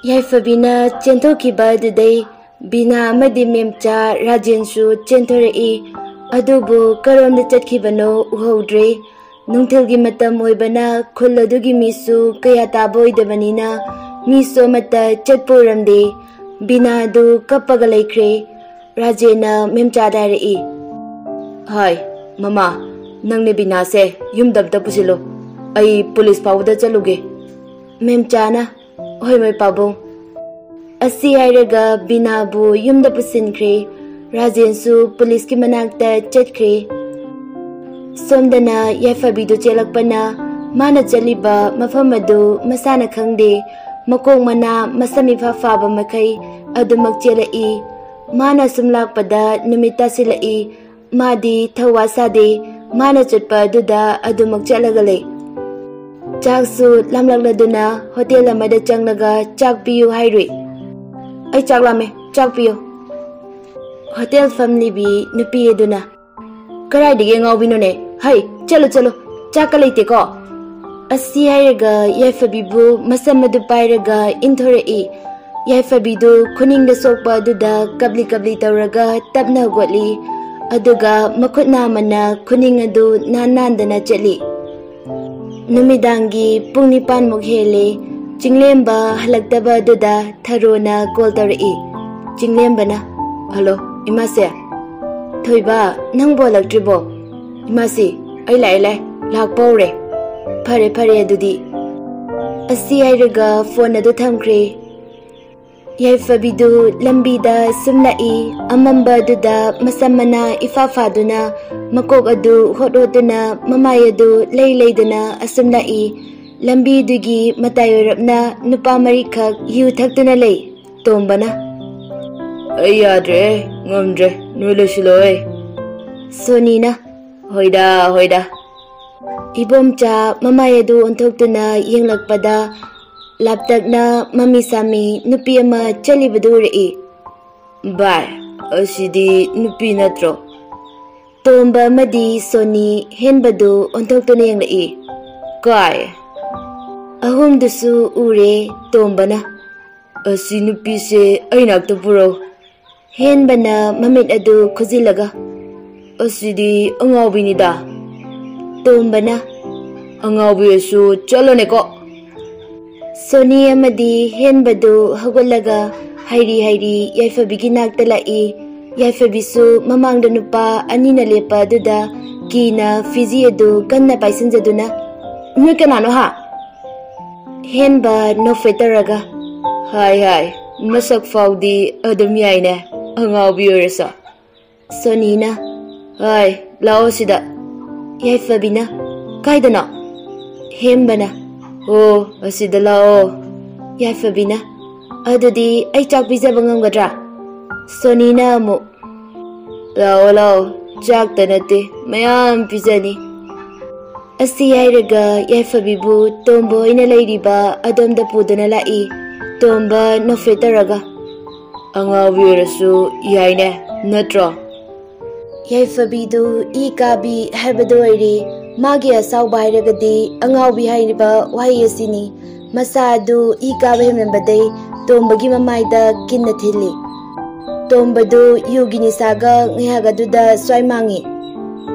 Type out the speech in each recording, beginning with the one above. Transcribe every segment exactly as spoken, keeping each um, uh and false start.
ꯌꯥꯏꯐꯕꯤꯅ ꯆꯦꯟꯊꯣꯛꯈꯤꯕ ꯑꯗꯨꯗꯩ ꯕꯤꯅꯥ ꯑꯃꯗꯤ ꯃꯦꯝꯆꯥ ꯔꯥꯖꯦꯟꯁꯨ ꯆꯦꯟꯊꯣꯔꯛꯏ꯫ ꯑꯗꯨꯕꯨ ꯀꯔꯣꯝꯗ ꯆꯠꯈꯤꯕꯅꯣ ꯎꯍꯧꯗ꯭ꯔꯦ꯫ ꯅꯨꯡꯊꯤꯜꯒꯤ ꯃꯇꯝ ꯑꯣꯏꯕꯅ ꯈꯨꯜ ꯑꯗꯨꯒꯤ ꯃꯤꯁꯨ ꯀꯌꯥ ꯇꯥꯕ ꯑꯣꯏꯗꯕꯅꯤꯅ ꯃꯤꯁꯨ ꯑꯃꯠꯇ ꯆꯠꯄ ꯎꯔꯝꯗꯦ꯫ ꯕꯤꯅꯥ ꯑꯗꯨ ꯀꯞꯄꯒ ꯂꯩꯈ꯭ꯔꯦ꯫ ꯔꯥꯖꯦꯟꯅ ꯃꯦꯝꯆꯥꯗ ꯍꯥꯏꯔꯛꯏ, "ꯍꯥꯏ, ꯃꯃꯥ, ꯅꯪꯅꯦ ꯕꯤꯅꯥꯁꯦ ꯌꯨꯝꯗ ꯑꯝꯇ ꯄꯨꯁꯤꯜꯂꯨ꯫ ꯑꯩ ꯄꯨꯂꯤꯁ ꯐꯥꯎꯕꯗ ꯆꯠꯂꯨꯒꯦ꯫" ꯃꯦꯝꯆꯥꯅ, "ꯍꯣꯏ ꯃꯣꯏ ꯄꯥꯕꯨꯡ꯫" ꯑꯁꯤ ꯍꯥꯏꯔꯒ ꯕꯤꯅꯥꯕꯨ ꯌꯨꯝꯗ ꯄꯨꯁꯤꯟꯈ꯭ꯔꯦ꯫ ꯔꯥꯖꯦꯟꯁꯨ ꯄꯨꯂꯤꯁꯀꯤ ꯃꯅꯥꯛꯇ ꯆꯠꯈ꯭ꯔꯦ꯫ ꯁꯣꯝꯗꯅ ꯌꯥꯏꯐꯕꯤꯗꯨ ꯆꯦꯜꯂꯛꯄꯅ ꯃꯥꯅ ꯆꯠꯂꯤꯕ ꯃꯐꯝ ꯑꯗꯨ ꯃꯁꯥꯅ ꯈꯪꯗꯦ꯫ ꯃꯀꯣꯛ ꯃꯅꯥ ꯃꯁꯝ ꯏꯐꯥ ꯐꯥꯕ ꯃꯈꯩ ꯑꯗꯨꯃꯛ ꯆꯦꯜꯂꯛꯏ꯫ ꯃꯥꯅ ꯁꯨꯝ ꯂꯥꯛꯄꯗ ꯅꯨꯃꯤꯠ ꯇꯥꯁꯤꯜꯂꯛꯏ꯫ ꯃꯥꯗꯤ ꯊꯧꯋꯥ ꯁꯥꯗꯦ꯫ ꯃꯥꯅ ꯆꯠꯄ ꯑꯗꯨꯗ ꯑꯗꯨꯃꯛ ꯆꯠꯂꯒ ꯂꯩ꯫ ꯆꯥꯛꯁꯨ ꯂꯥꯝꯂꯛꯂꯗꯨꯅ ꯍꯣꯇꯦꯜ ꯑꯃꯗ ꯆꯪꯂꯒ ꯆꯥꯛ ꯄꯤꯌꯨ ꯍꯥꯏꯔꯨꯏ꯫ "ꯑꯩ ꯆꯥꯛ ꯂꯥꯝꯃꯦ, ꯆꯥꯛ ꯄꯤꯌꯨ꯫" ꯍꯣꯇꯦꯜ ꯐꯝꯂꯤꯕꯤ ꯅꯨꯄꯤ ꯑꯗꯨꯅ, "ꯀꯗꯥꯏꯗꯒꯤ ꯑꯉꯥꯎꯕꯤꯅꯣꯅꯦ? ꯍꯩ, ꯆꯠꯂꯨ, ꯆꯠꯂꯨ, ꯆꯥꯛꯀ ꯂꯩꯇꯦꯀꯣ?" ꯑꯁꯤ ꯍꯥꯏꯔꯒ ꯌꯥꯏꯐꯕꯤꯕꯨ ꯃꯁꯝ ꯑꯗꯨ ꯄꯥꯏꯔꯒ ꯏꯟꯊꯣꯔꯛꯏ꯫ ꯌꯥꯏꯐꯕꯤꯗꯨ ꯈꯨꯅꯤꯡꯗ ꯁꯣꯛꯄ ꯑꯗꯨꯗ ꯀꯞꯂꯤ ꯀꯞꯂꯤ ꯇꯧꯔꯒ ꯇꯞꯅ ꯍꯧꯒꯠꯂꯤ꯫ ꯑꯗꯨꯒ ꯃꯈꯨꯠ ꯅꯥꯝꯃꯅ ꯈꯨꯅꯤꯡ ꯑꯗꯨ ꯅꯥꯟ ꯅꯥꯟꯗꯅ ꯆꯠꯂꯤ꯫ ꯅꯨꯃꯤꯗꯥꯡꯒꯤ ꯄꯨꯡ ꯅꯤꯄꯥꯟꯃꯨꯛ ꯍꯦꯜꯂꯦ꯫ ꯆꯤꯡꯂꯦꯝꯕ ꯍꯜꯂꯛꯇꯕ ꯑꯗꯨꯗ ꯊꯔꯣꯅ ꯀꯣꯜ ꯇꯧꯔꯛꯏ꯫ ꯆꯤꯡꯂꯦꯝꯕꯅ, "ꯍꯜꯂꯣ, ꯏꯃꯥꯁꯦ꯫ ꯊꯣꯏꯕ, ꯅꯪꯕꯨ ꯍꯜꯂꯛꯇ꯭ꯔꯤꯕꯣ? ꯏꯃꯥꯁꯤ, ꯑꯩ ꯂꯥꯛꯑꯦ, ꯂꯥꯛꯑꯦ, ꯂꯥꯛꯄ ꯍꯧꯔꯦ꯫ ꯐꯔꯦ, ꯐꯔꯦ ꯑꯗꯨꯗꯤ꯫" ꯑꯁꯤ ꯍꯥꯏꯔꯒ ꯐꯣꯟ ꯑꯗꯨ ꯊꯝꯈ꯭ꯔꯦ꯫ ꯌꯥꯏꯐꯕꯤꯗꯨ ꯂꯝꯕꯤꯗ ꯁꯨꯝ ꯂꯥꯛꯏ꯫ ꯑꯃꯝꯕ ꯑꯗꯨꯗ ꯃꯁꯝ ꯃꯅꯥ ꯏꯐꯥ ꯐꯥꯗꯨꯅ ꯃꯀꯣꯛ ꯑꯗꯨ ꯍꯣꯠ ꯍꯣꯠꯇꯨꯅ ꯃꯃꯥꯏ ꯑꯗꯨ ꯂꯩ ꯂꯩꯗꯨꯅ ꯑꯁꯨꯝ ꯂꯥꯛꯏ꯫ ꯂꯝꯕꯤꯗꯨꯒꯤ ꯃꯇꯥꯏ ꯑꯣꯏꯔꯞꯅ ꯅꯨꯄꯥ ꯃꯔꯤꯈꯛ ꯌꯨ ꯊꯛꯇꯨꯅ ꯂꯩ꯫ ꯇꯣꯝꯕꯅ, "ꯑꯩ ꯌꯥꯗ꯭ꯔꯦ, ꯉꯝꯗ꯭ꯔꯦ, ꯅꯣꯏ ꯂꯣꯏꯁꯤꯜꯂꯣꯏ꯫" ꯁꯣꯅꯤꯅ, "ꯍꯣꯏꯗ, ꯍꯣꯏꯗ꯫" ꯏꯕꯣꯝꯆꯥ ꯃꯃꯥꯏ ꯑꯗꯨ ꯑꯣꯟꯊꯣꯛꯇꯨꯅ ꯌꯦꯡꯂꯛꯄꯗ ꯂꯥꯞꯇꯛꯅ ꯃꯃꯤ ꯁꯥꯃꯤ ꯅꯨꯄꯤ ꯑꯃ ꯆꯠꯂꯤꯕꯗꯨ ꯎꯔꯛꯏ꯫ "ꯚꯥꯏ, ꯑꯁꯤꯗꯤ ꯅꯨꯄꯤ ꯅꯠꯇ꯭ꯔꯣ?" ꯇꯣꯝꯕ ꯑꯃꯗꯤ ꯁꯣꯅꯤ ꯍꯦꯟꯕꯗꯨ ꯑꯣꯟꯊꯣꯛꯇꯨꯅ ꯌꯦꯡꯂꯛꯏ꯫ "ꯀꯥꯏ?" ꯑꯍꯨꯝꯗꯨꯁꯨ ꯎꯔꯦ ꯇꯣꯝꯕꯅ꯫ "ꯑꯁꯤ ꯅꯨꯄꯤꯁꯦ ꯑꯩ ꯅꯥꯛꯇ ꯄꯨꯔꯛꯎ꯫" ꯍꯦꯟꯕꯅ ꯃꯃꯤꯠ ꯑꯗꯨ ꯈꯨꯖꯤꯜꯂꯒ, "ꯑꯁꯤꯗꯤ ꯑꯉꯥꯎꯕꯤꯅꯤꯗ꯫" ꯇꯣꯝꯕꯅ, "ꯑꯉꯥꯎꯕꯤ ꯑꯣꯏꯔꯁꯨ ꯆꯠꯂꯣꯅꯦꯀꯣ꯫" ꯁꯣꯅꯤ ꯑꯃꯗꯤ ꯍꯦꯟꯕꯗꯨ ꯍꯧꯒꯠꯂꯒ ꯍꯥꯏꯔꯤ ꯍꯥꯏꯔꯤ ꯌꯥꯏꯐꯕꯤꯒꯤ ꯅꯥꯛꯇ ꯂꯥꯛꯏ꯫ ꯌꯥꯏꯐꯕꯤꯁꯨ ꯃꯃꯥꯡꯗ ꯅꯨꯄꯥ ꯑꯅꯤꯅ ꯂꯦꯞꯄ ꯑꯗꯨꯗ ꯀꯤꯅ ꯐꯤꯖꯤ ꯑꯗꯨ ꯀꯟꯅ ꯄꯥꯏꯁꯤꯟꯖꯗꯨꯅ, "ꯅꯣꯏ ꯀꯅꯥꯅꯣ ꯍꯥ?" ꯍꯦꯟꯕ ꯅꯣꯛꯐꯦꯠ ꯇꯧꯔꯒ, "ꯍꯥꯏ ꯍꯥꯏ, ꯃꯁꯛ ꯐꯥꯎꯗꯤ ꯑꯗꯨꯝ ꯌꯥꯏꯅꯦ, ꯑꯉꯥꯎꯕꯤ ꯑꯣꯏꯔꯁꯨ꯫" ꯁꯣꯅꯤꯅ, "ꯍꯥꯏ, ꯂꯥꯛꯑꯣ ꯁꯤꯗ꯫" ꯌꯥꯏꯐꯕꯤꯅ, "ꯀꯥꯏꯗꯅꯣ?" ꯍꯦꯟꯕꯅ, "ꯑꯣ, ꯑꯁꯤꯗ ꯂꯥꯛꯑꯣ꯫" ꯌꯥꯏꯐꯕꯤꯅ, "ꯑꯗꯨꯗꯤ ꯑꯩ ꯆꯥꯛ ꯄꯤꯖꯕ ꯉꯝꯒꯗ꯭ꯔꯥ?" ꯁꯣꯅꯤꯅ ꯑꯃꯨꯛ, "ꯂꯥꯛꯑꯣ ꯂꯥꯛꯑꯣ, ꯆꯥꯛꯇ ꯅꯠꯇꯦ, ꯃꯌꯥꯝ ꯄꯤꯖꯅꯤ꯫" ꯑꯁꯤ ꯍꯥꯏꯔꯒ ꯌꯥꯏꯐꯕꯤꯕꯨ ꯇꯣꯝꯕ ꯍꯣꯏꯅ ꯂꯩꯔꯤꯕ ꯑꯗꯣꯝꯗ ꯄꯨꯗꯨꯅ ꯂꯥꯛꯏ꯫ ꯇꯣꯝꯕ ꯅꯣꯛꯐꯦꯠ ꯇꯧꯔꯒ, "ꯑꯉꯥꯎꯕꯤ ꯑꯣꯏꯔꯁꯨ ꯌꯥꯏꯅꯦ, ꯅꯠꯇ꯭ꯔꯣ?" ꯌꯥꯏꯐꯕꯤꯗꯨ ꯏ ꯀꯥꯕꯤ ꯍꯥꯏꯕꯗꯨ ꯑꯣꯏꯔꯦ꯫ ꯃꯥꯒꯤ ꯑꯁꯥꯎꯕ ꯍꯥꯏꯔꯒꯗꯤ ꯑꯉꯥꯎꯕꯤ ꯍꯥꯏꯔꯤꯕ ꯋꯥꯍꯩ ꯑꯁꯤꯅꯤ꯫ ꯃꯁꯥ ꯑꯗꯨ ꯏ ꯀꯥꯕ ꯍꯦꯟꯃꯟꯕꯗꯩ ꯇꯣꯝꯕꯒꯤ ꯃꯃꯥꯏꯗ ꯀꯤꯟꯅ ꯊꯤꯜꯂꯤ꯫ ꯇꯣꯝꯕꯗꯨ ꯌꯨꯒꯤ ꯅꯤꯁꯥꯒ ꯉꯩꯍꯥꯛ ꯑꯗꯨꯗ ꯁ꯭ꯋꯥꯏ ꯃꯥꯡꯉꯤ꯫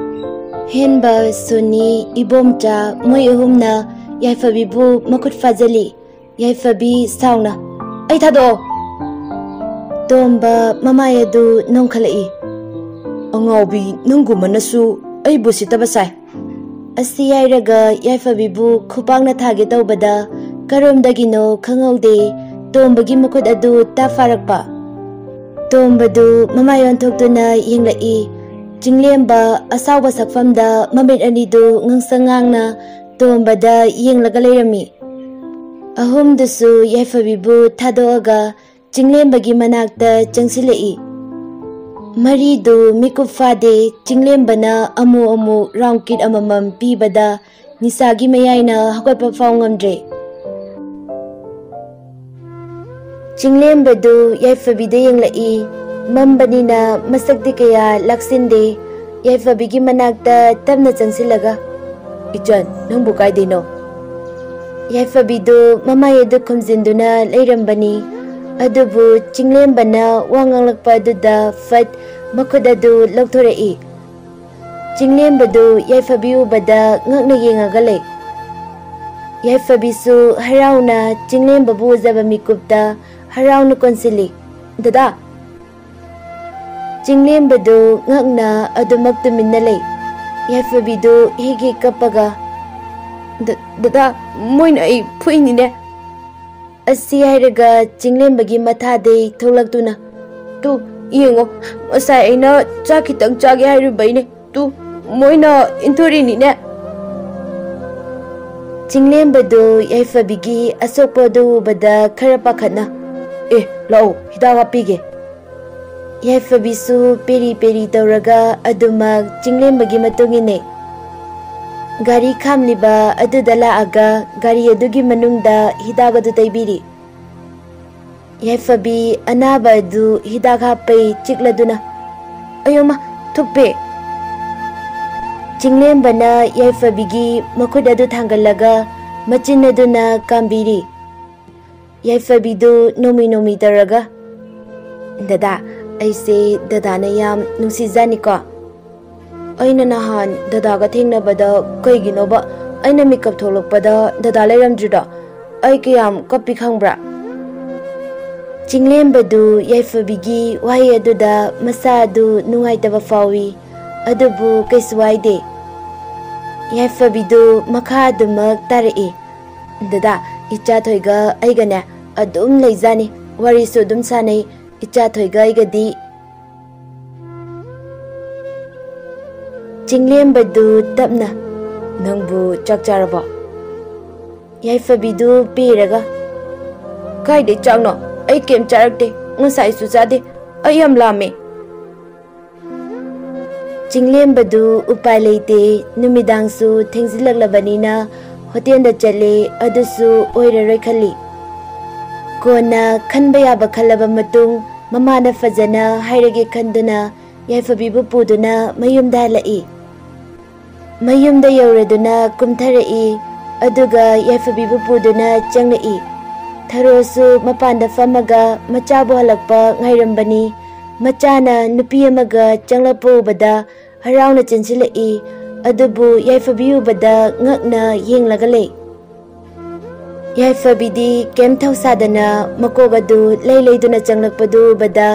ꯍꯦꯟꯕ, ꯁꯣꯅꯤ, ꯏꯕꯣꯝꯆꯥ ꯃꯣꯏ ꯑꯍꯨꯝꯅ ꯌꯥꯏꯐꯕꯤꯕꯨ ꯃꯈꯨꯠ ꯐꯥꯖꯤꯜꯂꯤ꯫ ꯌꯥꯏꯐꯕꯤ ꯁꯥꯎꯅ, "ꯑꯩ ꯊꯥꯗꯣꯛꯑꯣ!" ꯇꯣꯝꯕ ꯃꯃꯥꯏ ꯑꯗꯨ ꯅꯣꯡꯈꯠꯂꯛꯏ꯫ "ꯑꯉꯥꯎꯕꯤ ꯅꯪꯒꯨꯝꯕꯅꯁꯨ ꯑꯩꯕꯨ ꯁꯤꯠꯇꯕ ꯁꯥꯏ꯫" ꯑꯁꯤ ꯍꯥꯏꯔꯒ ꯌꯥꯏꯐꯕꯤꯕꯨ ꯈꯨꯄꯥꯛꯅ ꯊꯥꯒꯦ ꯇꯧꯕꯗ ꯀꯔꯣꯝꯗꯒꯤꯅꯣ ꯈꯪꯍꯧꯗꯦ ꯇꯣꯝꯕꯒꯤ ꯃꯈꯨꯠ ꯑꯗꯨ ꯇꯥ ꯐꯥꯔꯛꯄ꯫ ꯇꯣꯝꯕꯗꯨ ꯃꯃꯥꯏ ꯑꯣꯟꯊꯣꯛꯇꯨꯅ ꯌꯦꯡꯂꯛꯏ꯫ ꯆꯤꯡꯂꯦꯝꯕ ꯑꯁꯥꯎꯕ ꯁꯛꯐꯝꯗ ꯃꯃꯤꯠ ꯑꯅꯤꯗꯨ ꯉꯥꯡꯁꯪ ꯉꯥꯡꯅ ꯇꯣꯝꯕꯗ ꯌꯦꯡꯂꯒ ꯂꯩꯔꯝꯃꯤ꯫ ꯑꯍꯨꯝꯗꯨꯁꯨ ꯌꯥꯏꯐꯕꯤꯕꯨ ꯊꯥꯗꯣꯛꯑꯒ ꯆꯤꯡꯂꯦꯝꯕꯒꯤ ꯃꯅꯥꯛꯇ ꯆꯪꯁꯤꯜꯂꯛꯏ꯫ ꯃꯔꯤꯗꯨ ꯃꯤꯀꯨꯞ ꯐꯥꯗꯦ, ꯆꯤꯡꯂꯦꯝꯕꯅ ꯑꯃꯨ ꯑꯃꯨ ꯔꯥꯎꯟ ꯀꯤꯠ ꯑꯃꯃꯝ ꯄꯤꯕꯗ ꯅꯤꯁꯥꯒꯤ ꯃꯌꯥꯏꯅ ꯍꯧꯒꯠꯄ ꯐꯥꯎ ꯉꯝꯗ꯭ꯔꯦ꯫ ꯆꯤꯡꯂꯦꯝꯕꯗꯨ ꯌꯥꯏꯐꯕꯤꯗ ꯌꯦꯡꯂꯛꯏ꯫ ꯃꯝꯕꯅꯤꯅ ꯃꯁꯛꯇꯤ ꯀꯌꯥ ꯂꯥꯛꯁꯤꯟꯗꯦ꯫ ꯌꯥꯏꯐꯕꯤꯒꯤ ꯃꯅꯥꯛꯇ ꯇꯞꯅ ꯆꯪꯁꯤꯜꯂꯒ, "ꯏꯆꯟ, ꯅꯪꯕꯨ ꯀꯥꯏꯗꯩꯅꯣ?" ꯌꯥꯏꯐꯕꯤꯗꯨ ꯃꯃꯥꯏ ꯑꯗꯨ ꯈꯨꯝꯖꯤꯟꯗꯨꯅ ꯂꯩꯔꯝꯕꯅꯤ꯫ ꯑꯗꯨꯕꯨ ꯆꯤꯡꯂꯦꯝꯕꯅ ꯋꯥ ꯉꯥꯡꯂꯛꯄ ꯑꯗꯨꯗ ꯐꯠ ꯃꯈꯨꯠ ꯑꯗꯨ ꯂꯧꯊꯣꯔꯛꯏ꯫ ꯆꯤꯡꯂꯦꯝꯕꯗꯨ ꯌꯥꯏꯐꯕꯤ ꯎꯕꯗ ꯉꯛꯅ ꯌꯦꯡꯉꯒ ꯂꯩ꯫ ꯌꯥꯏꯐꯕꯤꯁꯨ ꯍꯔꯥꯎꯅ ꯆꯤꯡꯂꯦꯝꯕꯕꯨ ꯎꯖꯕ ꯃꯤꯀꯨꯞꯇ ꯍꯔꯥꯎꯅ ꯀꯣꯟꯁꯤꯜꯂꯤ꯫ "ꯗꯗꯥ!" ꯆꯤꯡꯂꯦꯝꯕꯗꯨ ꯉꯛꯅ ꯑꯗꯨꯃꯛ ꯇꯨꯃꯤꯟꯅ ꯂꯩ꯫ ꯌꯥꯏꯐꯕꯤꯗꯨ ꯍꯦꯛ ꯍꯦꯛ ꯀꯞꯄꯒ, "ꯗ-, ꯗꯗꯥ, ꯃꯣꯏꯅ ꯑꯩ ꯐꯨꯏꯅꯤꯅꯦ!" ꯑꯁꯤ ꯍꯥꯏꯔꯒ ꯆꯤꯡꯂꯦꯝꯕꯒꯤ ꯃꯊꯥꯗꯩ ꯊꯣꯛꯂꯛꯇꯨꯅ, "ꯇꯨ, ꯌꯦꯡꯉꯣ, ꯉꯁꯥꯏ ꯑꯩꯅ ꯆꯥꯛ ꯈꯤꯇꯪ ꯆꯥꯒꯦ ꯍꯥꯏꯔꯨꯕꯩꯅꯦ꯫ ꯇꯨ, ꯃꯣꯏꯅ ꯏꯟꯊꯨꯔꯤꯅꯤꯅꯦ!" ꯆꯤꯡꯂꯦꯝꯕꯗꯨ ꯌꯥꯏꯐꯕꯤꯒꯤ ꯑꯁꯣꯛꯄ ꯑꯗꯨ ꯎꯕꯗ ꯈꯔ ꯄꯥꯈꯠꯅ, "ꯑꯦ, ꯂꯥꯛꯑꯣ, ꯍꯤꯗꯥꯛ ꯍꯥꯞꯄꯤꯒꯦ꯫" ꯌꯥꯏꯐꯕꯤꯁꯨ ꯄꯦꯔꯤ ꯄꯦꯔꯤ ꯇꯧꯔꯒ ꯑꯗꯨꯃꯛ ꯆꯤꯡꯂꯦꯝꯕꯒꯤ ꯃꯇꯨꯡ ꯏꯟꯅꯩ꯫ ꯒꯥꯔꯤ ꯈꯥꯝꯂꯤꯕ ꯑꯗꯨꯗ ꯂꯥꯛꯑꯒ ꯒꯥꯔꯤ ꯑꯗꯨꯒꯤ ꯃꯅꯨꯡꯗ ꯍꯤꯗꯥꯛ ꯑꯗꯨ ꯇꯩꯕꯤꯔꯤ꯫ ꯌꯥꯏꯐꯕꯤ ꯑꯅꯥꯕ ꯑꯗꯨ ꯍꯤꯗꯥꯛ ꯍꯥꯞꯄꯩ ꯆꯤꯛꯂꯗꯨꯅ, "ꯑꯌꯣꯃ, ꯊꯨꯞꯄꯦ!" ꯆꯤꯡꯂꯦꯝꯕꯅ ꯌꯥꯏꯐꯕꯤꯒꯤ ꯃꯈꯨꯠ ꯑꯗꯨ ꯊꯥꯡꯒꯠꯂꯒ ꯃꯆꯤꯟ ꯑꯗꯨꯅ ꯀꯥꯝꯕꯤꯔꯤ꯫ ꯌꯥꯏꯐꯕꯤꯗꯨ ꯅꯣꯡꯃꯤ ꯅꯣꯡꯃꯤ ꯇꯧꯔꯒ, "ꯗꯗꯥ, ꯑꯩꯁꯦ ꯗꯗꯥꯅ ꯌꯥꯝ ꯅꯨꯡꯁꯤꯖꯥꯅꯤꯀꯣ꯫ ꯑꯩꯅ ꯅꯍꯥꯟ ꯗꯗꯥꯒ ꯊꯦꯡꯅꯕꯗ ꯀꯩꯒꯤꯅꯣꯕ ꯑꯩꯅ ꯃꯤꯀꯞ ꯊꯣꯛꯂꯛꯄꯗ ꯗꯗꯥ ꯂꯩꯔꯝꯗ꯭ꯔꯤꯗꯣ? ꯑꯩ ꯀꯌꯥꯝ ꯀꯞꯄꯤ ꯈꯪꯕ꯭ꯔꯥ?" ꯆꯤꯡꯂꯦꯝꯕꯗꯨ ꯌꯥꯏꯐꯕꯤꯒꯤ ꯋꯥꯍꯩ ꯑꯗꯨꯗ ꯃꯁꯥ ꯑꯗꯨ ꯅꯨꯡꯉꯥꯏꯇꯕ ꯐꯥꯎꯏ, ꯑꯗꯨꯕꯨ ꯀꯩꯁꯨ ꯍꯥꯏꯗꯦ꯫ ꯌꯥꯏꯐꯕꯤꯗꯨ ꯃꯈꯥ ꯑꯗꯨꯃꯛ ꯇꯥꯔꯛꯏ꯫ "ꯗꯗꯥ, ꯏꯆꯥꯊꯣꯏꯒ ꯑꯩꯒꯅꯦ ꯑꯗꯨꯝ ꯂꯩꯖꯥꯅꯤ, ꯋꯥꯔꯤꯁꯨ ꯑꯗꯨꯝ ꯁꯥꯟꯅꯩ꯫ ꯏꯆꯥꯊꯣꯏꯒ ꯑꯩꯒꯗꯤ꯫" ꯆꯤꯡꯂꯦꯝꯕꯗꯨ ꯇꯞꯅ, "ꯅꯪꯕꯨ ꯆꯥꯛ ꯆꯥꯔꯕꯣ?" ꯌꯥꯏꯐꯕꯤꯗꯨ ꯄꯦꯔꯒ, "ꯀꯥꯏꯗꯩ ꯆꯥꯛꯅꯣ? ꯑꯩ ꯀꯩꯝ ꯆꯥꯔꯛꯇꯦ, ꯉꯁꯥꯏꯁꯨ ꯆꯥꯗꯦ꯫ ꯑꯩ ꯌꯥꯝ ꯂꯥꯝꯃꯦ꯫" ꯆꯤꯡꯂꯦꯝꯕꯗꯨ ꯎꯄꯥꯏ ꯂꯩꯇꯦ, ꯅꯨꯃꯤꯗꯥꯡꯁꯨ ꯊꯦꯡꯖꯤꯜꯂꯛꯂꯕꯅꯤꯅ ꯍꯣꯇꯦꯜꯗ ꯆꯠꯂꯦ, ꯑꯗꯨꯁꯨ ꯑꯣꯏꯔꯔꯣꯏ ꯈꯜꯂꯤ꯫ ꯀꯣꯟꯅ ꯈꯟꯕ ꯌꯥꯕ ꯈꯜꯂꯕ ꯃꯇꯨꯡ ꯃꯃꯥꯅ ꯐꯖꯅ ꯍꯥꯏꯔꯒꯦ ꯈꯟꯗꯨꯅ ꯌꯥꯏꯐꯕꯤꯕꯨ ꯄꯨꯗꯨꯅ ꯃꯌꯨꯝꯗ ꯍꯜꯂꯛꯏ꯫ ꯃꯌꯨꯝꯗ ꯌꯧꯔꯗꯨꯅ ꯀꯨꯝꯊꯔꯛꯏ, ꯑꯗꯨꯒ ꯌꯥꯏꯐꯕꯤꯕꯨ ꯄꯨꯗꯨꯅ ꯆꯪꯂꯛꯏ꯫ ꯊꯔꯣꯁꯨ ꯃꯄꯥꯟꯗ ꯐꯝꯃꯒ ꯃꯆꯥꯕꯨ ꯍꯜꯂꯛꯄ ꯉꯥꯏꯔꯝꯕꯅꯤ꯫ ꯃꯆꯥꯅ ꯅꯨꯄꯤ ꯑꯃꯒ ꯆꯪꯂꯛꯄ ꯎꯕꯗ ꯍꯔꯥꯎꯅ ꯆꯦꯟꯁꯤꯜꯂꯛꯏ꯫ ꯑꯗꯨꯕꯨ ꯌꯥꯏꯐꯕꯤ ꯎꯕꯗ ꯉꯛꯅ ꯌꯦꯡꯂꯒ ꯂꯩ꯫ ꯌꯥꯏꯐꯕꯤꯗꯤ ꯀꯩꯝ ꯊꯧꯁꯥꯗꯅ ꯃꯀꯣꯛ ꯑꯗꯨ ꯂꯩ ꯂꯩꯗꯨꯅ ꯆꯪꯂꯛꯄꯗꯨ ꯎꯕꯗ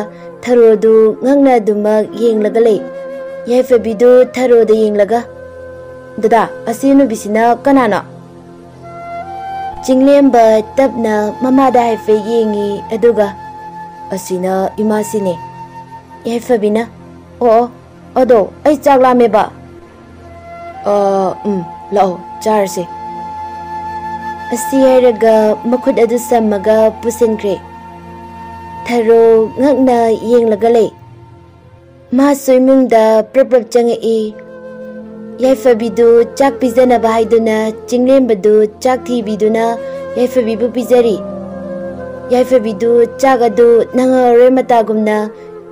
ꯊꯔꯣꯗꯨ ꯉꯛꯅ ꯑꯗꯨꯃꯛ ꯌꯦꯡꯂꯒ ꯂꯩ꯫ ꯌꯥꯏꯐꯕꯤꯗꯨ ꯊꯔꯣꯗ ꯌꯦꯡꯂꯒ, "ꯗꯗꯥ, ꯑꯁꯤ ꯅꯨꯄꯤꯁꯤꯅ ꯀꯅꯥꯅꯣ?" ꯆꯤꯡꯂꯦꯝꯕ ꯇꯞꯅ ꯃꯃꯥꯗ ꯍꯥꯏꯐꯦꯠ ꯌꯦꯡꯉꯤ, ꯑꯗꯨꯒ, "ꯑꯁꯤꯅ ꯏꯃꯥꯁꯤꯅꯦ꯫" ꯌꯥꯏꯐꯕꯤꯅ, "ꯑꯣ, ꯑꯣ, ꯑꯗꯣ ꯑꯩ ꯆꯥꯛ ꯂꯥꯝꯃꯦꯕ꯫" "ꯑ, ꯎꯝ, ꯂꯥꯛꯑꯣ, ꯆꯥꯔꯁꯦ꯫" ꯑꯁꯤ ꯍꯥꯏꯔꯒ ꯃꯈꯨꯠ ꯑꯗꯨ ꯁꯝꯃꯒ ꯄꯨꯁꯤꯟꯈ꯭ꯔꯦ꯫ ꯊꯔꯣ ꯉꯛꯅ ꯌꯦꯡꯂꯒ ꯂꯩ꯫ ꯃꯥꯁꯨ ꯏꯃꯨꯡꯗ ꯄ꯭ꯔꯞ ꯄ꯭ꯔꯞ ꯆꯪꯉꯛꯏ꯫ ꯌꯥꯏꯐꯕꯤꯗꯨ ꯆꯥꯛ ꯄꯤꯖꯅꯕ ꯍꯥꯏꯗꯨꯅ ꯆꯤꯡꯂꯦꯝꯕꯗꯨ ꯆꯥꯛ ꯊꯤꯕꯤꯗꯨꯅ ꯌꯥꯏꯐꯕꯤꯕꯨ ꯄꯤꯖꯔꯤ꯫ ꯌꯥꯏꯐꯕꯤꯗꯨ ꯆꯥꯛ ꯑꯗꯨ ꯅꯪꯍꯧꯔꯣꯏ ꯃꯇꯥꯒꯨꯝꯅ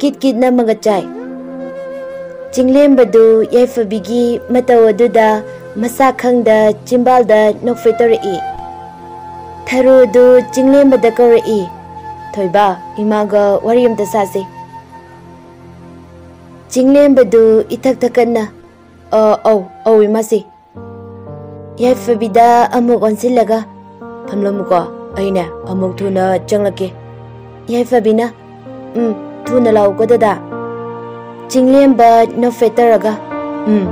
ꯀꯤꯠ ꯀꯤꯠ ꯅꯝꯃꯒ ꯆꯥꯏ꯫ ꯆꯤꯡꯂꯦꯝꯕꯗꯨ ꯌꯥꯏꯐꯕꯤꯒꯤ ꯃꯇꯧ ꯑꯗꯨꯗ ꯃꯁꯥ ꯈꯪꯗ ꯆꯤꯝꯕꯥꯜꯗ ꯅꯣꯛꯐꯦꯠ ꯇꯧꯔꯛꯏ꯫ ꯊꯔꯣꯗꯨ ꯆꯤꯡꯂꯦꯝꯕꯗ ꯀꯧꯔꯛꯏ, "ꯊꯣꯏꯕ, ꯏꯃꯥꯒ ꯋꯥꯔꯤ ꯑꯝꯇ ꯁꯥꯁꯤ꯫" ꯆꯤꯡꯂꯦꯝꯕꯗꯨ ꯏꯊꯛ ꯊꯛꯀꯠꯅ, "ꯑ, ꯑꯧ, ꯑꯧ, ꯏꯃꯥꯁꯤ꯫" ꯌꯥꯏꯐꯕꯤꯗ ꯑꯃꯨꯛ ꯑꯣꯟꯁꯤꯜꯂꯒ, "ꯐꯝꯂꯝꯃꯨꯀꯣ, ꯑꯩꯅꯦ ꯑꯃꯨꯛ ꯊꯨꯅ ꯆꯪꯂꯛꯀꯦ꯫" ꯌꯥꯏꯐꯕꯤꯅ, "ꯎꯝ, ꯊꯨꯅ ꯂꯥꯛꯎꯀꯣ ꯗꯗꯥ꯫" ꯆꯤꯡꯂꯦꯝꯕ ꯅꯣꯛꯐꯦꯠ ꯇꯧꯔꯒ, "ꯎꯝ꯫"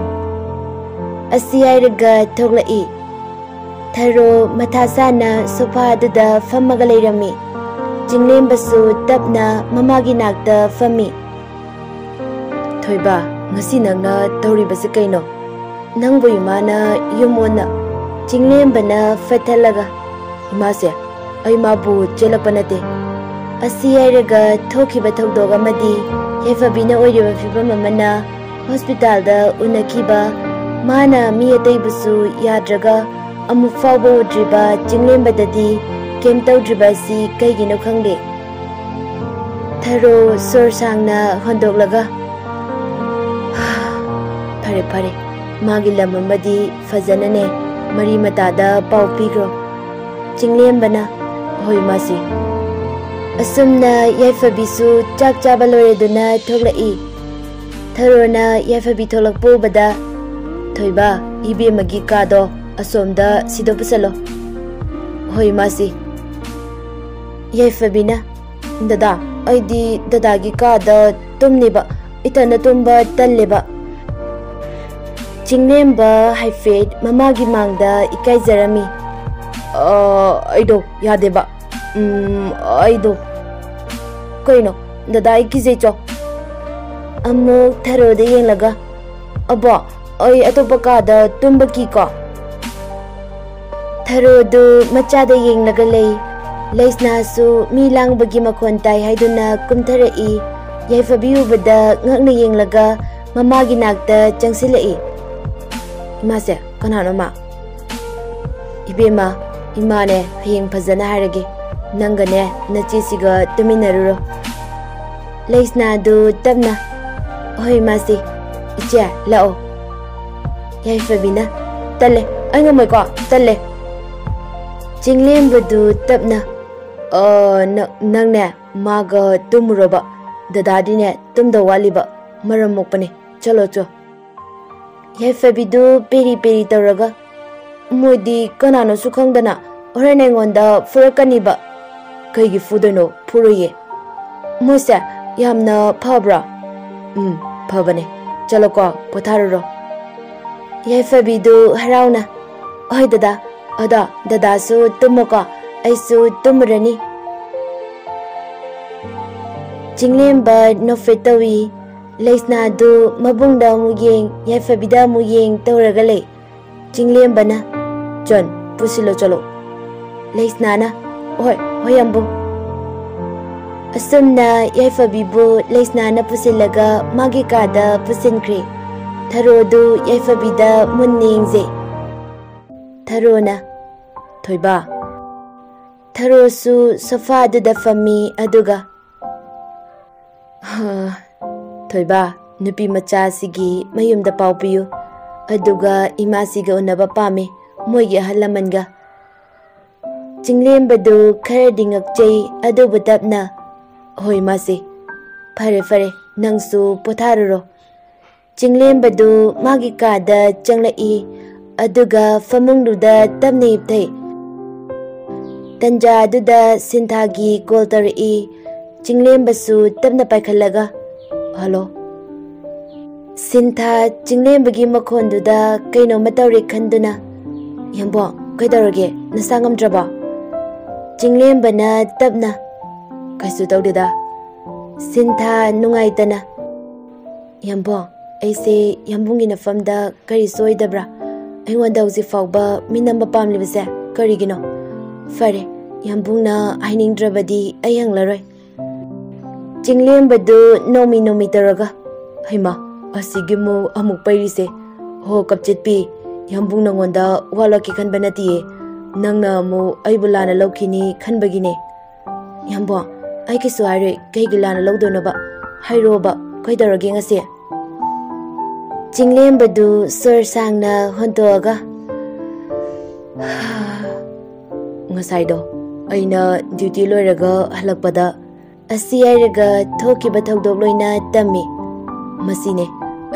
ꯑꯁꯤ ꯍꯥꯏꯔꯒ ꯊꯣꯛꯂꯛꯏ꯫ ꯊꯔꯣ ꯃꯊꯥ ꯁꯥꯅ ꯁꯣꯐꯥ ꯑꯗꯨꯗ ꯐꯝꯃꯒ ꯂꯩꯔꯝꯃꯤ꯫ ꯆꯤꯡꯂꯦꯝꯕꯁꯨ ꯇꯞꯅ ꯃꯃꯥꯒꯤ ꯅꯥꯛꯇ ꯐꯝꯃꯤ꯫ "ꯊꯣꯏꯕ, ꯉꯁꯤ ꯅꯪꯅ ꯇꯧꯔꯤꯕꯁꯤ ꯀꯩꯅꯣ? ꯅꯪꯕꯨ ꯏꯃꯥꯅ ꯌꯨꯝ ꯑꯣꯟꯅ?" ꯆꯤꯡꯂꯦꯝꯕꯅ ꯐꯠꯊꯠꯂꯒ, "ꯏꯃꯥꯁꯦ, ꯑꯩ ꯃꯥꯕꯨ ꯆꯦꯜꯂꯛꯄ ꯅꯠꯇꯦ꯫" ꯑꯁꯤ ꯍꯥꯏꯔꯒ ꯊꯣꯛꯈꯤꯕ ꯊꯧꯗꯣꯛ ꯑꯃꯗꯤ ꯌꯥꯏꯐꯕꯤꯅ ꯑꯣꯏꯔꯤꯕ ꯐꯤꯕꯝ ꯑꯃꯅ ꯍꯣꯁꯄꯤꯇꯥꯜꯗ ꯎꯅꯈꯤꯕ, ꯃꯥꯅ ꯃꯤ ꯑꯇꯩꯕꯨꯁꯨ ꯌꯥꯗ꯭ꯔꯒ ꯑꯃꯨꯛ ꯐꯥꯎꯕ ꯎꯗ꯭ꯔꯤꯕ ꯆꯤꯡꯂꯦꯝꯕꯗꯗꯤ ꯀꯩꯝ ꯇꯧꯗ꯭ꯔꯤꯕ ꯑꯁꯤ ꯀꯩꯒꯤꯅꯣ ꯈꯪꯗꯦ꯫ ꯊꯔꯣ ꯁꯣꯔ ꯁꯥꯡꯅ ꯍꯣꯟꯗꯣꯛꯂꯒ, "ꯐꯔꯦ, ꯐꯔꯦ, ꯃꯥꯒꯤ ꯂꯝ ꯑꯃꯗꯤ ꯐꯖꯅꯅꯦ ꯃꯔꯤ ꯃꯇꯥꯗ ꯄꯥꯎ ꯄꯤꯈ꯭ꯔꯣ꯫" ꯆꯤꯡꯂꯦꯝꯕꯅ, ꯍꯣꯏ ꯃꯥꯁꯤ꯫ ꯑꯁꯨꯝꯅ ꯌꯥꯏꯐꯕꯤꯁꯨ ꯆꯥꯛ ꯆꯥꯕ ꯂꯣꯏꯔꯗꯨꯅ ꯊꯣꯛꯂꯛꯏ꯫ ꯊꯔꯣꯅ ꯌꯥꯏꯐꯕꯤ ꯊꯣꯛꯂꯛꯄ ꯎꯕꯗ, "ꯊꯣꯏꯕ, ꯏꯕꯦꯝꯃꯒꯤ ꯀꯥꯗꯣ ꯑꯁꯣꯝꯗ ꯁꯤꯗ ꯄꯨꯁꯜꯂꯣ"꯫ ꯍꯣꯏ ꯃꯥꯁꯤ꯫ ꯌꯥꯏꯐꯕꯤꯅ, "ꯗꯗꯥ, ꯑꯩꯗꯤ ꯗꯗꯥꯒꯤ ꯀꯥꯗ ꯇꯨꯝꯅꯤꯕ, ꯏꯊꯟꯗ ꯇꯨꯝꯕ ꯇꯜꯂꯦꯕ"꯫ ꯆꯤꯡꯂꯦꯝꯕ ꯍꯥꯏꯐꯦꯠ ꯃꯃꯥꯒꯤ ꯃꯥꯡꯗ ꯏꯀꯥꯏꯖꯔꯝꯃꯤ꯫ "ꯑ, ꯑꯩꯗꯣ ꯌꯥꯗꯦꯕ꯫ ꯎꯝ, ꯑꯩꯗꯣ"꯫ "ꯀꯩꯅꯣ? ꯗꯗꯥ, ꯑꯩ ꯀꯤꯖꯩ ꯆꯣ"꯫ ꯑꯃꯨꯛ ꯊꯔꯣꯗ ꯌꯦꯡꯂꯒ, "ꯑꯕꯣ, ꯑꯩ ꯑꯇꯣꯞꯄ ꯀꯥꯗ ꯇꯨꯝꯕ ꯀꯤꯀꯣ"꯫ ꯊꯔꯣꯗꯨ ꯃꯆꯥꯗ ꯌꯦꯡꯂꯒ ꯂꯩ꯫ ꯂꯩꯁꯅꯥꯁꯨ ꯃꯤ ꯂꯥꯡꯕꯒꯤ ꯃꯈꯣꯟ ꯇꯥꯏ ꯍꯥꯏꯗꯨꯅ ꯀꯨꯝꯊꯔꯛꯏ꯫ ꯌꯥꯏꯐꯕꯤ ꯎꯕꯗ ꯉꯛꯅ ꯌꯦꯡꯂꯒ ꯃꯃꯥꯒꯤ ꯅꯥꯛꯇ ꯆꯪꯁꯤꯜꯂꯛꯏ꯫ "ꯏꯃꯥꯁꯦ, ꯀꯅꯥꯅꯣ ꯃꯥ?" "ꯏꯕꯦꯝꯃ, ꯏꯃꯥꯅꯦ, ꯍꯌꯦꯡ ꯐꯖꯅ ꯍꯥꯏꯔꯒꯦ꯫ ꯅꯪꯒꯅꯦ ꯅꯆꯦꯁꯤꯒ ꯇꯨꯃꯤꯟꯅꯔꯨꯔꯣ"꯫ ꯂꯩꯁꯅꯥꯗꯨ ꯇꯞꯅ, "ꯍꯣꯏ ꯃꯥꯁꯤ꯫ ꯏꯆꯦ, ꯂꯥꯛꯑꯣ"꯫ ꯌꯥꯏꯐꯕꯤꯅ, "ꯇꯜꯂꯦ, ꯑꯩ ꯉꯝꯃꯣꯏꯀꯣ, ꯇꯜꯂꯦ"꯫ ꯆꯤꯡꯂꯦꯝꯕꯗꯨ ꯇꯞꯅ, "ꯑ, ꯅ-, ꯅꯪꯅꯦ ꯃꯥꯒ ꯇꯨꯝꯃꯨꯔꯣꯕ꯫ ꯗꯗꯥꯗꯤꯅꯦ ꯇꯨꯝꯗꯧ ꯋꯥꯠꯂꯤꯕ, ꯃꯔꯝ ꯃꯣꯛꯄꯅꯦ꯫ ꯆꯠꯂꯣ ꯆꯣ"꯫ ꯌꯥꯏꯐꯕꯤꯗꯨ ꯄꯦꯔꯤ ꯄꯦꯔꯤ ꯇꯧꯔꯒ, "ꯃꯣꯏꯗꯤ ꯀꯅꯥꯅꯣꯁꯨ ꯈꯪꯗꯅ ꯍꯣꯔꯦꯟ ꯑꯩꯉꯣꯟꯗ ꯐꯨꯔꯛꯀꯅꯤꯕ"꯫ "ꯀꯩꯒꯤ ꯐꯨꯗꯣꯏꯅꯣ? ꯐꯨꯔꯣꯏꯌꯦ"꯫ "ꯃꯣꯏꯁꯦ ꯌꯥꯝꯅ ꯐꯕ꯭ꯔꯥ?" "ꯎꯝ, ꯐꯕꯅꯦ꯫ ꯆꯠꯂꯣꯀꯣ, ꯄꯣꯊꯥꯔꯨꯔꯣ"꯫ ꯌꯥꯏꯐꯕꯤꯗꯨ ꯍꯔꯥꯎꯅ, "ꯍꯣꯏ ꯗꯗꯥ, ꯑꯗꯣ ꯗꯗꯥꯁꯨ ꯇꯨꯝꯃꯣꯀꯣ, ꯑꯩꯁꯨ ꯇꯨꯝꯃꯨꯔꯅꯤ"꯫ ꯆꯤꯡꯂꯦꯝꯕ ꯅꯣꯛꯐꯦꯠ ꯇꯧꯏ꯫ ꯂꯩꯁꯅꯥꯗꯨ ꯃꯕꯨꯡꯗ ꯑꯃꯨꯛ ꯌꯦꯡ, ꯌꯥꯏꯐꯕꯤꯗ ꯑꯃꯨꯛ ꯌꯦꯡ ꯇꯧꯔꯒ ꯂꯩ꯫ ꯆꯤꯡꯂꯦꯝꯕꯅ, "ꯆꯟ, ꯄꯨꯁꯤꯜꯂꯣ ꯆꯠꯂꯣ"꯫ ꯂꯩꯁꯅꯥꯅ, "ꯍꯣꯏ, ꯍꯣꯏ, ꯌꯥꯝꯕꯨꯡ"꯫ ꯑꯁꯨꯝꯅ ꯌꯥꯏꯐꯕꯤꯕꯨ ꯂꯩꯁꯅꯥꯅ ꯄꯨꯁꯤꯜꯂꯒ ꯃꯥꯒꯤ ꯀꯥꯗ ꯄꯨꯁꯤꯟꯈ꯭ꯔꯦ꯫ ꯊꯔꯣꯗꯨ ꯌꯥꯏꯐꯕꯤꯗ ꯃꯨꯟꯅ ꯌꯦꯡꯖꯩ꯫ ꯊꯔꯣꯅ, "ꯊꯣꯏꯕ"꯫ ꯊꯔꯣꯁꯨ ꯁꯣꯐꯥꯗꯨꯗ ꯐꯝꯃꯤ, ꯑꯗꯨꯒ, "ꯍꯥ, ꯊꯣꯏꯕ, ꯅꯨꯄꯤ ꯃꯆꯥꯁꯤꯒꯤ ꯃꯌꯨꯝꯗ ꯄꯥꯎ ꯄꯤꯌꯨ, ꯑꯗꯨꯒ ꯏꯃꯥꯁꯤꯒ ꯎꯅꯕ ꯄꯥꯝꯃꯤ, ꯃꯣꯏꯒꯤ ꯑꯍꯜ ꯂꯃꯟꯒ"꯫ ꯆꯤꯡꯂꯦꯝꯕꯗꯨ ꯈꯔꯗꯤ ꯉꯛꯆꯩ, ꯑꯗꯨꯕꯨ ꯇꯞꯅ, "ꯍꯣꯏ, ꯃꯥꯁꯦ꯫ ꯐꯔꯦ, ꯐꯔꯦ, ꯅꯪꯁꯨ ꯄꯣꯊꯥꯔꯨꯔꯣ꯫" ꯆꯤꯡꯂꯦꯝꯕꯗꯨ ꯃꯥꯒꯤ ꯀꯥꯗ ꯆꯪꯂꯛꯏ, ꯑꯗꯨꯒ ꯐꯃꯨꯡꯗꯨꯗ ꯇꯞꯅ ꯍꯤꯞꯊꯩ꯫ ꯇꯟꯖꯥ ꯑꯗꯨꯗ ꯁꯤꯟꯊꯥꯒꯤ ꯀꯣꯜ ꯇꯧꯔꯛꯏ꯫ ꯆꯤꯡꯂꯦꯝꯕꯁꯨ ꯇꯞꯅ ꯄꯥꯏꯈꯠꯂꯒ, "ꯍꯜꯂꯣ꯫" ꯁꯤꯟꯊꯥ ꯆꯤꯡꯂꯦꯝꯕꯒꯤ ꯃꯈꯣꯟꯗꯨꯗ ꯀꯩꯅꯣꯝꯃ ꯇꯧꯔꯦ ꯈꯟꯗꯨꯅ, "ꯌꯥꯝꯕꯣ, ꯀꯩꯗꯧꯔꯒꯦ? ꯅꯁꯥ ꯉꯝꯗ꯭ꯔꯕꯣ?" ꯆꯤꯡꯂꯦꯝꯕꯅ ꯇꯞꯅ, "ꯀꯩꯁꯨ ꯇꯧꯗꯦꯗ꯫" ꯁꯤꯟꯊꯥ ꯅꯨꯡꯉꯥꯏꯇꯅ, "ꯌꯥꯝꯕꯣ, ꯑꯩꯁꯦ ꯌꯥꯝꯕꯨꯡꯒꯤ ꯅꯐꯝꯗ ꯀꯔꯤ ꯁꯣꯏꯗꯕ꯭ꯔꯥ? ꯑꯩꯉꯣꯟꯗ ꯍꯧꯖꯤꯛ ꯐꯥꯎꯕ ꯃꯤꯅꯝꯕ ꯄꯥꯝꯂꯤꯕꯁꯦ ꯀꯔꯤꯒꯤꯅꯣ? ꯐꯔꯦ, ꯌꯥꯝꯕꯨꯡꯅ ꯍꯥꯏꯅꯤꯡꯗ꯭ꯔꯕꯗꯤ ꯑꯩ ꯍꯪꯂꯔꯣꯏ꯫" ꯆꯤꯡꯂꯦꯝꯕꯗꯨ ꯅꯣꯡꯃꯤ ꯅꯣꯡꯃꯤ ꯇꯧꯔꯒ, "ꯍꯩꯃꯥ, ꯑꯁꯤꯒꯤ ꯑꯃꯨꯛ ꯑꯃꯨꯛ ꯄꯩꯔꯤꯁꯦ꯫ ꯍꯣ, ꯀꯞꯆꯦꯠꯄꯤ, ꯌꯥꯝꯕꯨꯡ ꯅꯉꯣꯟꯗ ꯋꯥꯂꯛꯀꯦ ꯈꯟꯕ ꯅꯠꯇꯤꯌꯦ꯫ ꯅꯪꯅ ꯑꯃꯨꯛ ꯑꯩꯕꯨ ꯂꯥꯟꯅ ꯂꯧꯈꯤꯅꯤ ꯈꯟꯕꯒꯤꯅꯦ꯫" "ꯌꯥꯝꯕꯣ, ꯑꯩ ꯀꯩꯁꯨ ꯍꯥꯏꯔꯣꯏ, ꯀꯩꯒꯤ ꯂꯥꯟꯅ ꯂꯧꯗꯣꯏꯅꯣꯕ? ꯍꯥꯏꯔꯛꯑꯣꯕ, ꯀꯩꯗꯧꯔꯒꯦ ꯉꯁꯤ?" ꯆꯤꯡꯂꯦꯝꯕꯗꯨ ꯁꯣꯔ ꯁꯥꯡꯅ ꯍꯣꯟꯗꯣꯛꯑꯒ, "ꯉꯁꯥꯏꯗꯣ ꯑꯩꯅ ꯗ꯭ꯌꯨꯇꯤ ꯂꯣꯏꯔꯒ ꯍꯜꯂꯛꯄꯗ ꯑꯁꯤ ꯍꯥꯏꯔꯒ ꯊꯣꯛꯈꯤꯕ ꯊꯧꯗꯣꯛ ꯂꯣꯏꯅ ꯇꯝꯃꯤ꯫ ꯃꯁꯤꯅꯦ,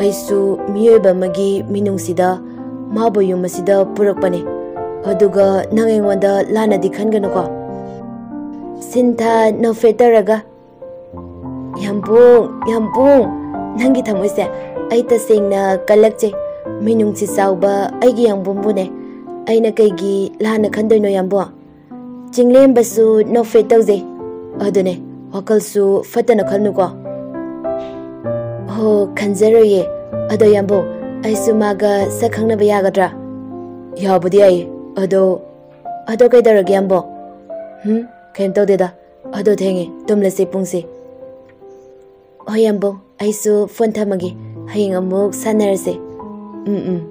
ꯑꯩꯁꯨ ꯃꯤꯑꯣꯏꯕ ꯑꯃꯒꯤ ꯃꯤꯅꯨꯡꯁꯤꯗ ꯃꯥꯕꯨ ꯌꯨꯝ ꯑꯁꯤꯗ ꯄꯨꯔꯛꯄꯅꯦ꯫ ꯑꯗꯨꯒ ꯅꯪ ꯑꯩꯉꯣꯟꯗ ꯂꯥꯟꯅꯗꯤ ꯈꯟꯒꯅꯨꯀꯣ꯫" ꯁꯤꯟꯊꯥ ꯅꯣꯛꯐꯦꯠ ꯇꯧꯔꯒ, "ꯌꯥꯝꯕꯨꯡ, ꯌꯥꯝꯕꯨꯡ, ꯅꯪꯒꯤ ꯊꯃꯣꯏꯁꯦ ꯑꯩ ꯇꯁꯦꯡꯅ ꯀꯜꯂꯛꯆꯩ꯫ ꯃꯤꯅꯨꯡꯁꯤ ꯆꯥꯎꯕ ꯑꯩꯒꯤ ꯌꯥꯝꯕꯨꯡꯕꯨꯅꯦ ꯑꯩꯅ ꯀꯩꯒꯤ ꯂꯥꯟꯅ ꯈꯟꯗꯣꯏꯅꯣ, ꯌꯥꯝꯕꯨꯡ?" ꯆꯤꯡꯂꯦꯝꯕꯁꯨ ꯅꯣꯛꯐꯦꯠ ꯇꯧꯖꯩ꯫ "ꯑꯗꯨꯅꯦ, ꯋꯥꯈꯜꯁꯨ ꯐꯠꯇꯅ ꯈꯜꯅꯨꯀꯣ꯫" "ꯍꯣ, ꯈꯟꯖꯔꯣꯏꯌꯦ꯫ ꯑꯗꯣ ꯌꯥꯝꯕꯨꯡ, ꯑꯩꯁꯨ ꯃꯥꯒ ꯁꯛ ꯈꯪꯅꯕ ꯌꯥꯒꯗ꯭ꯔꯥ?" "ꯌꯥꯕꯨꯗꯤ ꯌꯥꯏꯌꯦ꯫ ꯑꯗꯣ, ꯑꯗꯣ ꯀꯩꯗꯧꯔꯒꯦ, ꯌꯥꯝꯕꯨꯡ?" "ꯍꯨꯝ, ꯀꯩꯝ ꯇꯧꯗꯦꯗ꯫ ꯑꯗꯣ ꯊꯦꯡꯉꯦ, ꯇꯨꯝꯂꯁꯦ ꯄꯨꯡꯁꯦ꯫" "ꯍꯣꯏ ꯌꯥꯝꯕꯨꯡ, ꯑꯩꯁꯨ ꯐꯣꯟ ꯊꯝꯃꯒꯦ꯫ ꯍꯌꯦꯡ ꯑꯃꯨꯛ ꯁꯥꯟꯅꯔꯁꯦ꯫" "ꯎꯝ, ꯎꯝ꯫"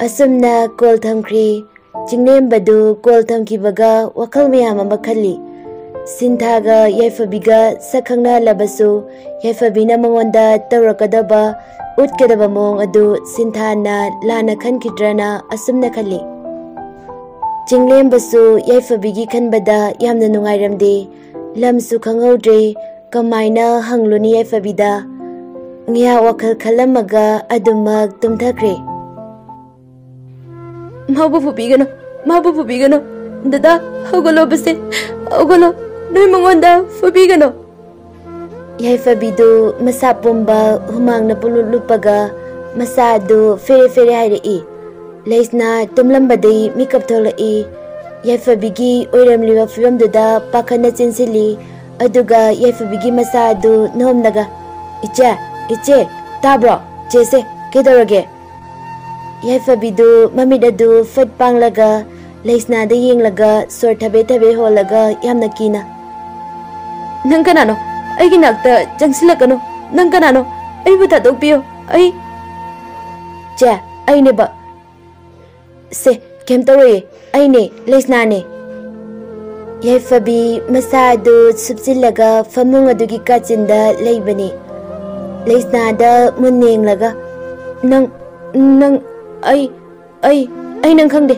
ꯑꯁꯨꯝꯅ ꯀꯣꯜ ꯊꯝꯈ꯭ꯔꯦ꯫ ꯆꯤꯡꯂꯦꯝꯕꯗꯨ ꯀꯣꯜ ꯊꯝꯈꯤꯕꯒ ꯋꯥꯈꯜ ꯃꯌꯥꯝ ꯑꯃ ꯈꯜꯂꯤ꯫ ꯁꯤꯟꯊꯥꯒ ꯌꯥꯏꯐꯕꯤꯒ ꯁꯛ ꯈꯪꯅꯍꯜꯂꯕꯁꯨ, ꯌꯥꯏꯐꯕꯤꯅ ꯃꯉꯣꯟꯗ ꯇꯧꯔꯛꯀꯗꯕ, ꯎꯠꯀꯗꯕ ꯃꯑꯣꯡ ꯑꯗꯨ ꯁꯤꯟꯊꯥꯅ ꯂꯥꯟꯅ ꯈꯟꯈꯤꯗ꯭ꯔꯅ ꯑꯁꯨꯝꯅ ꯈꯜꯂꯤ꯫ ꯆꯤꯡꯂꯦꯝꯕꯁꯨ ꯌꯥꯏꯐꯕꯤꯒꯤ ꯈꯟꯕꯗ ꯌꯥꯝꯅ ꯅꯨꯡꯉꯥꯏꯔꯝꯗꯦ꯫ ꯂꯝꯁꯨ ꯈꯪꯍꯧꯗ꯭ꯔꯦ, ꯀꯃꯥꯏꯅ ꯍꯪꯂꯨꯅꯤ ꯌꯥꯏꯐꯕꯤꯗ? ꯉꯥꯏꯍꯥꯛ ꯋꯥꯈꯜ ꯈꯜꯂꯝꯃꯒ ꯑꯗꯨꯃꯛ ꯇꯨꯝꯊꯈ꯭ꯔꯦ꯫ ꯃꯥꯕꯨ ꯐꯨꯕꯤꯒꯅꯨ, ꯃꯥꯕꯨ ꯐꯨꯕꯤꯒꯅꯨ꯫ ꯗꯗꯥ, ꯍꯧꯒꯠꯂꯣꯕꯁꯦ, ꯍꯧꯒꯠꯂꯣ꯫ ꯅꯣꯏ ꯃꯉꯣꯟꯗ ꯐꯨꯕꯤꯒꯅꯨ꯫ ꯌꯥꯏꯐꯕꯤꯗꯨ ꯃꯁꯥ ꯄꯨꯝꯕ ꯍꯨꯃꯥꯡꯅ ꯄꯨꯡꯂꯨꯞ ꯂꯨꯞꯄꯒ ꯃꯁꯥ ꯑꯗꯨ ꯐꯦꯔꯦ ꯐꯦꯔꯦ ꯍꯥꯏꯔꯛꯏ꯫ ꯂꯩꯁꯅꯥ ꯇꯨꯝꯂꯝꯕꯗꯩ ꯃꯤꯀꯞ ꯊꯣꯛꯂꯛꯏ꯫ ꯌꯥꯏꯐꯕꯤꯒꯤ ꯑꯣꯏꯔꯝꯂꯤꯕ ꯐꯤꯕꯝꯗꯨꯗ ꯄꯥꯈꯠꯅ ꯆꯦꯟꯁꯤꯜꯂꯤ꯫ ꯑꯗꯨꯒ ꯌꯥꯏꯐꯕꯤꯒꯤ ꯃꯁꯥ ꯑꯗꯨ ꯅꯣꯝꯂꯒ, "ꯏꯆꯦ, ꯏꯆꯦ, ꯇꯥꯕ꯭ꯔꯣ? ꯆꯦꯁꯦ, ꯀꯩꯗꯧꯔꯒꯦ?" ꯌꯥꯏꯐꯕꯤꯗꯨ ꯃꯃꯤꯠ ꯑꯗꯨ ꯐꯠ ꯄꯥꯡꯂꯒ ꯂꯩꯁꯅꯥꯗ ꯌꯦꯡꯂꯒ ꯁꯣꯔ ꯊꯕꯦ ꯊꯕꯦ ꯍꯣꯜꯂꯒ ꯌꯥꯝꯅ ꯀꯤꯅ, "ꯅꯪ ꯀꯅꯥꯅꯣ? ꯑꯩꯒꯤ ꯅꯥꯛꯇ ꯆꯪꯁꯤꯜꯂꯛꯀꯅꯨ꯫ ꯅꯪ ꯀꯅꯥꯅꯣ? ꯑꯩꯕꯨ ꯊꯥꯗꯣꯛꯄꯤꯌꯨ꯫ ꯑꯩ" "ꯆꯦ, ꯑꯩꯅꯦꯕ꯫ ꯁꯦ, ꯀꯩꯝ ꯇꯧꯔꯣꯏꯌꯦ꯫ ꯑꯩꯅꯦ, ꯂꯩꯁꯅꯥꯅꯦ꯫" ꯌꯥꯏꯐꯕꯤ ꯃꯁꯥ ꯑꯗꯨ ꯁꯨꯞꯆꯤꯜꯂꯒ ꯐꯃꯨꯡ ꯑꯗꯨꯒꯤ ꯀꯥꯆꯤꯟꯗ ꯂꯩꯕꯅꯤ꯫ ꯂꯩꯁꯅꯥꯗ ꯃꯨꯟꯅ ꯌꯦꯡꯂꯒ, "ꯅꯪ, ꯅꯪ, ꯑꯩ, ꯑꯩ, ꯑꯩ ꯅꯪ ꯈꯪꯗꯦ꯫"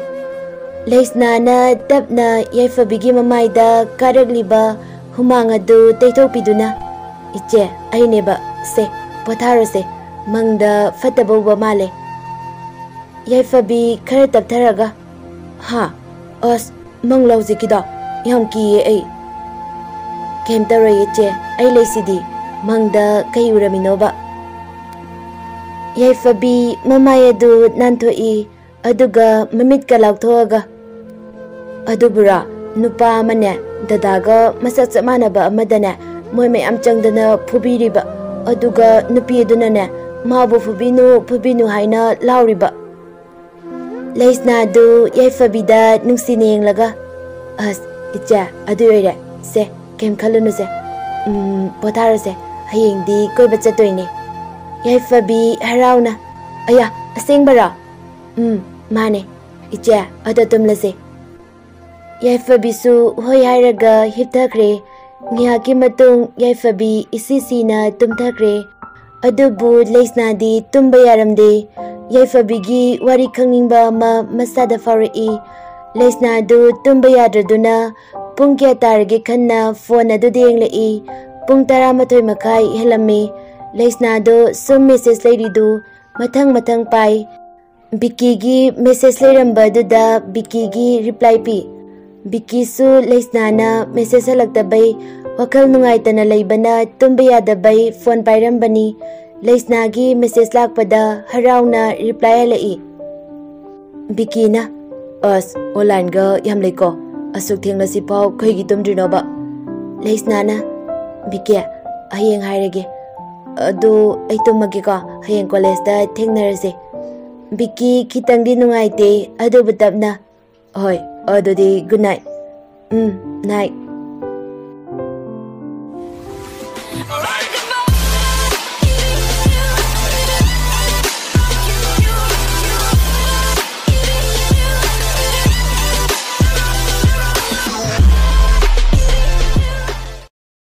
ꯂꯩꯁꯅꯥꯅ ꯇꯞꯅ ꯌꯥꯏꯐꯕꯤꯒꯤ ꯃꯃꯥꯏꯗ ꯀꯥꯔꯛꯂꯤꯕ ꯍꯨꯃꯥꯡ ꯑꯗꯨ ꯇꯩꯊꯣꯛꯄꯤꯗꯨꯅ, "ꯏꯆꯦ, ꯑꯩꯅꯦꯕ꯫ ꯁꯦ, ꯄꯣꯊꯥꯔꯣꯁꯦ꯫ ꯃꯪꯗ ꯐꯠꯇꯕ ꯎꯕ ꯃꯥꯜꯂꯦ꯫" ꯌꯥꯏꯐꯕꯤ ꯈꯔ ꯇꯞꯊꯔꯒ, "ꯍꯥ? ꯑꯁ, ꯃꯪꯂꯣ ꯍꯧꯖꯤꯛꯀꯤꯗꯣ? ꯌꯥꯝ ꯀꯤꯌꯦ ꯑꯩ꯫" "ꯀꯩꯝ ꯇꯧꯔꯣꯏꯌꯦ ꯆꯦ, ꯑꯩ ꯂꯩꯁꯤꯗꯤ꯫ ꯃꯪꯗ ꯀꯩ ꯎꯔꯝꯃꯤꯅꯣꯕ?" ꯌꯥꯏꯐꯕꯤ ꯃꯃꯥꯏ ꯑꯗꯨ ꯅꯥꯟꯊꯣꯛꯏ, ꯑꯗꯨꯒ ꯃꯃꯤꯠꯀ ꯂꯥꯎꯊꯣꯛꯑꯒ, "ꯑꯗꯨꯕꯨꯔꯣ, ꯅꯨꯄꯥ ꯑꯃꯅꯦ, ꯗꯗꯥꯒ ꯃꯁꯛ ꯆꯞ ꯃꯥꯟꯅꯕ ꯑꯃꯗꯅꯦ, ꯃꯣꯏ ꯃꯌꯥꯝ ꯆꯪꯗꯅ ꯐꯨꯕꯤꯔꯤꯕ꯫ ꯑꯗꯨꯒ ꯅꯨꯄꯤ ꯑꯗꯨꯅꯅꯦ, ꯃꯥꯕꯨ ꯐꯨꯕꯤꯅꯨ, ꯐꯨꯕꯤꯅꯨ ꯍꯥꯏꯅ ꯂꯥꯎꯔꯤꯕ꯫" ꯂꯩꯁꯅꯥꯗꯨ ꯌꯥꯏꯐꯕꯤꯗ ꯅꯨꯡꯁꯤꯅ ꯌꯦꯡꯂꯒ, "ꯑꯁ, ꯏꯆꯦ, ꯑꯗꯨ ꯑꯣꯏꯔꯦ꯫ ꯁꯦ, ꯀꯩꯝ ꯈꯜꯂꯨꯅꯨꯁꯦ꯫ ꯎꯝ, ꯄꯣꯊꯥꯔꯁꯦ꯫ ꯍꯌꯦꯡꯗꯤ ꯀꯣꯏꯕ ꯆꯠꯇꯣꯏꯅꯦ꯫" ꯌꯥꯏꯐꯕꯤ ꯍꯔꯥꯎꯅ, "ꯑꯌꯥ, ꯑꯁꯦꯡꯕꯔꯣ?" "ꯎꯝ, ꯃꯥꯅꯦ꯫ ꯏꯆꯦ, ꯑꯗꯣ ꯇꯨꯝꯂꯁꯦ꯫" ꯌꯥꯏꯐꯕꯤꯁꯨ ꯍꯣꯏ ꯍꯥꯏꯔꯒ ꯍꯤꯞꯊꯈ꯭ꯔꯦ꯫ ꯉꯥꯏꯍꯥꯛꯀꯤ ꯃꯇꯨꯡ ꯌꯥꯏꯐꯕꯤ ꯏꯁꯤ ꯁꯤꯅ ꯇꯨꯝꯊꯈ꯭ꯔꯦ꯫ ꯑꯗꯨꯕꯨ ꯂꯩꯁꯅꯥꯗꯤ ꯇꯨꯝꯕ ꯌꯥꯔꯝꯗꯦ꯫ ꯌꯥꯏꯐꯕꯤꯒꯤ ꯋꯥꯔꯤ ꯈꯪꯅꯤꯡꯕ ꯑꯃ ꯃꯁꯥꯗ ꯐꯥꯎꯔꯛꯏ꯫ ꯂꯩꯁꯅꯥꯗꯨ ꯇꯨꯝꯕ ꯌꯥꯗ꯭ꯔꯗꯨꯅ ꯄꯨꯡ ꯀꯌꯥ ꯇꯥꯔꯒꯦ ꯈꯟꯅ ꯐꯣꯟ ꯑꯗꯨꯗ ꯌꯦꯡꯂꯛꯏ꯫ ꯄꯨꯡ ꯇꯔꯥꯃꯥꯊꯣꯏ ꯃꯈꯥꯏ ꯍꯦꯜꯂꯝꯃꯤ꯫ ꯂꯩꯁꯅꯥꯗꯣ ꯁꯨꯝ ꯃꯦꯁꯦꯖ ꯂꯩꯔꯤꯗꯨ ꯃꯊꯪ ꯃꯊꯪ ꯄꯥꯏ꯫ ꯕꯤꯀꯤꯒꯤ ꯃꯦꯁꯦꯖ ꯂꯩꯔꯝꯕ ꯑꯗꯨꯗ ꯕꯤꯀꯤꯒꯤ ꯔꯤꯄ꯭ꯂꯥꯏ ꯄꯤ꯫ ꯕꯤꯀꯤꯁꯨ ꯂꯩꯁꯅꯥꯅ ꯃꯦꯁꯦꯖ ꯍꯜꯂꯛꯇꯕꯩ ꯋꯥꯈꯜ ꯅꯨꯡꯉꯥꯏꯇꯅ ꯂꯩꯕꯅ ꯇꯨꯝꯕ ꯌꯥꯗꯕꯩ ꯐꯣꯟ ꯄꯥꯏꯔꯝꯕꯅꯤ꯫ ꯂꯩꯁꯅꯥꯒꯤ ꯃꯦꯁꯦꯖ ꯂꯥꯛꯄꯗ ꯍꯔꯥꯎꯅ ꯔꯤꯄ꯭ꯂꯥꯏ ꯍꯜꯂꯛꯏ꯫ ꯕꯤꯀꯤꯅ, "ꯑꯁ, ꯑꯣꯟꯂꯥꯏꯟꯒ ꯌꯥꯝ ꯂꯩꯀꯣ꯫ ꯑꯁꯨꯛ ꯊꯦꯡꯂꯁꯤꯐꯥꯎ ꯀꯩꯒꯤ ꯇꯨꯝꯗ꯭ꯔꯤꯅꯣꯕ?" ꯂꯩꯁꯅꯥꯅ, "ꯕꯤꯀꯤ, ꯍꯌꯦꯡ ꯍꯥꯏꯔꯒꯦ꯫ ꯑꯗꯨ ꯑꯩ ꯇꯨꯝꯃꯒꯦꯀꯣ, ꯍꯌꯦꯡ ꯀꯣꯂꯦꯖꯇ ꯊꯦꯡꯅꯔꯁꯦ꯫" ꯕꯤꯀꯤ ꯈꯤꯇꯪꯗꯤ ꯅꯨꯡꯉꯥꯏꯇꯦ, ꯑꯗꯨꯕꯨ ꯇꯞꯅ, "ꯍꯣꯏ, ꯑꯗꯨꯗꯤ ꯒꯨꯗ ꯅꯥꯏꯠ꯫ ꯎꯝ, ꯅꯥꯏꯠ꯫"